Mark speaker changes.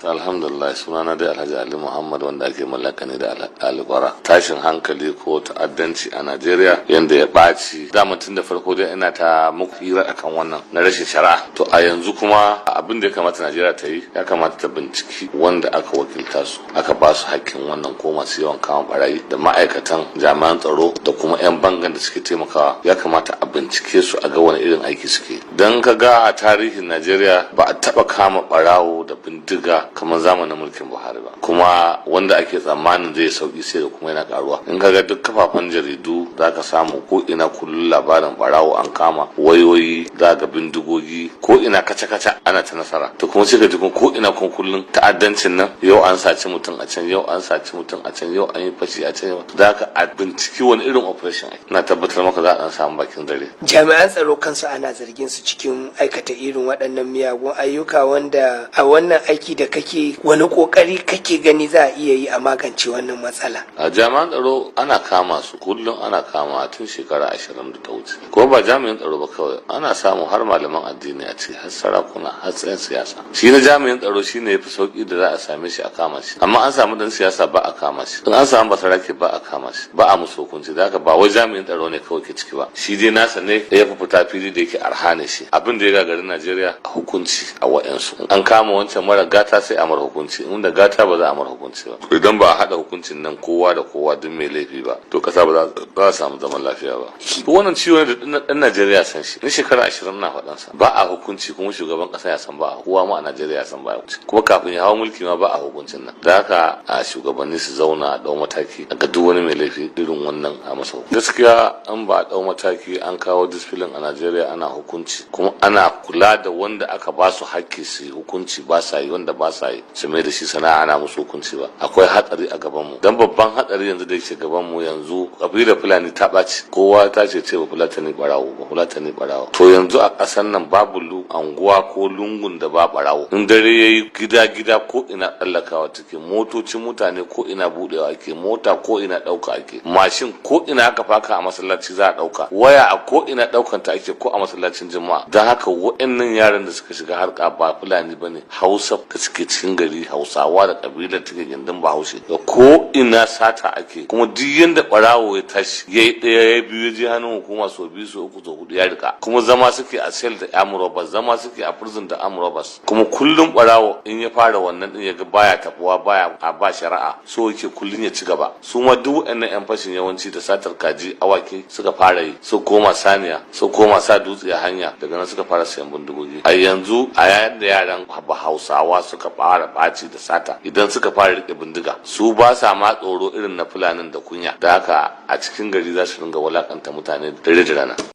Speaker 1: Alhamdulillah, sunana dai Alhaji Ali Muhammad, wanda ake mallaka ne da Ali Kwara. Tashin hankali ko ta'addanci a Najeriya yanda ya ɓaci, dama tun da farko dai ina ta muku hira akan wannan na rashin shari'a. To a yanzu kuma abin da ya kamata Najeriya ta yi, ya kamata ta binciki wanda aka wakilta su, aka ba su hakkin wannan, ko masu yawan kama barayi da ma'aikatan jami'an tsaro da kuma 'yan bangan da suke taimakawa, ya kamata a bincike su a ga wani irin aiki suke. Don ka ga a tarihin Najeriya ba a taɓa kama barawo da bindiga kamar zamanin mulkin Buhari ba. Kuma wanda ake tsammanin zai sauki, sai da kuma yana karuwa. In ka ga duk kafafen jaridu, za ka samu ko ina kullum labarin barawo an kama, wayoyi, za ga bindigogi ko ina kaca-kaca, ana ta nasara. To kuma sai ka ji ko ina kuma kullum ta'addancin nan, yau an saci mutum a can, yau an saci mutum a can, yau an yi fashi a can. Za ka a binciki wani irin operation. Ina tabbatar maka za a dan samu bakin zare.
Speaker 2: Jami'an tsaro kansu ana zargin su cikin aikata irin waɗannan miyagun ayyuka, wanda a wannan aiki da kake, wani kokari kake gani za a iya yi a magance wannan matsala?
Speaker 1: A jami'an tsaro ana kama su kullum, ana kama tun shekara 20 da ta wuce. Ko ba jami'an tsaro ba kawai, ana samu har malaman addini a ciki, har sarakuna, har 'yan siyasa. Shi na jami'in tsaro shine yafi sauki da za a same shi a kama shi, amma an samu dan siyasa ba a kama shi, in an samu basarake ba a kama shi, ba a musu hukunci. Da haka ba wai jami'in tsaro ne kawai ke ciki ba, shi dai nasa ne ya fi fita fili da yake arha ne. Shi abin da ya gagari Najeriya, hukunci a wa'yansu. An kama wancan mara gata sai a mara hukunci, inda gata ba za a mara hukunci ba. Idan ba a haɗa hukuncin nan kowa da kowa, duk mai laifi ba, to kasa ba za a samu zaman lafiya ba. To wannan ciwo ne da ɗan Najeriya san shi, ni shekara 20 na faɗan sa, ba a hukunci. Kuma shugaban ƙasa ya san ba a, kowa ma a Najeriya ya san ba a hukunci, kuma kafin ya hawa mulki ma ba a hukuncin nan. Da haka a shugabanni su zauna a ɗau mataki ga duk wani mai laifi irin wannan, a masa hukunci. Gaskiya an ba a ɗau mataki an kawo discipline a Najeriya, ana hukunci kuma ana kula da wanda aka ba su hakki su yi hukunci ba sa yi, wanda ba sa yi su mai da shi sana'a, ana musu hukunci ba, akwai hatsari a gaban mu. Dan babban hatsari yanzu da yake gaban mu yanzu, kabilar Fulani ta ɓaci, kowa ta ce ce ba Fulatani barawo, ba Fulatani barawo. To yanzu a ƙasar nan babu anguwa ko lungun da ba barawo. In dare yayi, gida gida ko ina tsallakawa take, motocin mutane ko ina budewa ake, mota ko ina ɗauka ake, mashin ko ina aka faka a masallaci za a ɗauka, waya a ko ina ɗaukan ta ake, ko a masallacin Juma'a. Don haka waɗannan yaran da suka shiga harka ba Fulani bane, Hausa da suke cikin gari, Hausawa da kabilar take gindin Bahaushe, da ko ina sata ake. Kuma duk yanda barawo ya tashi, ya yi ɗaya, ya biyu, ya je hannun hukuma sau biyu, sau uku, sau hudu, ya rika. Kuma zama suke a cell da armed robbers, zama suke a prison da armed robbers. Kuma kullum barawo in ya fara wannan din, ya ga baya tabuwa, baya a ba shari'a, so yake kullum ya ci gaba. Su ma duk waɗannan yan fashin yawanci da satar kaji, awaki suka fara yi, su koma saniya, su koma sa dutse a hanya, daga nan suka fara sayan bindigogi. A yanzu a yayin da yaran Hausawa suka fara ɓaci da sata, idan suka fara rike bindiga, su ba sa ma tsoro irin na Fulanin da kunya. Da haka a cikin gari za su ringa wulakanta mutane dare da rana.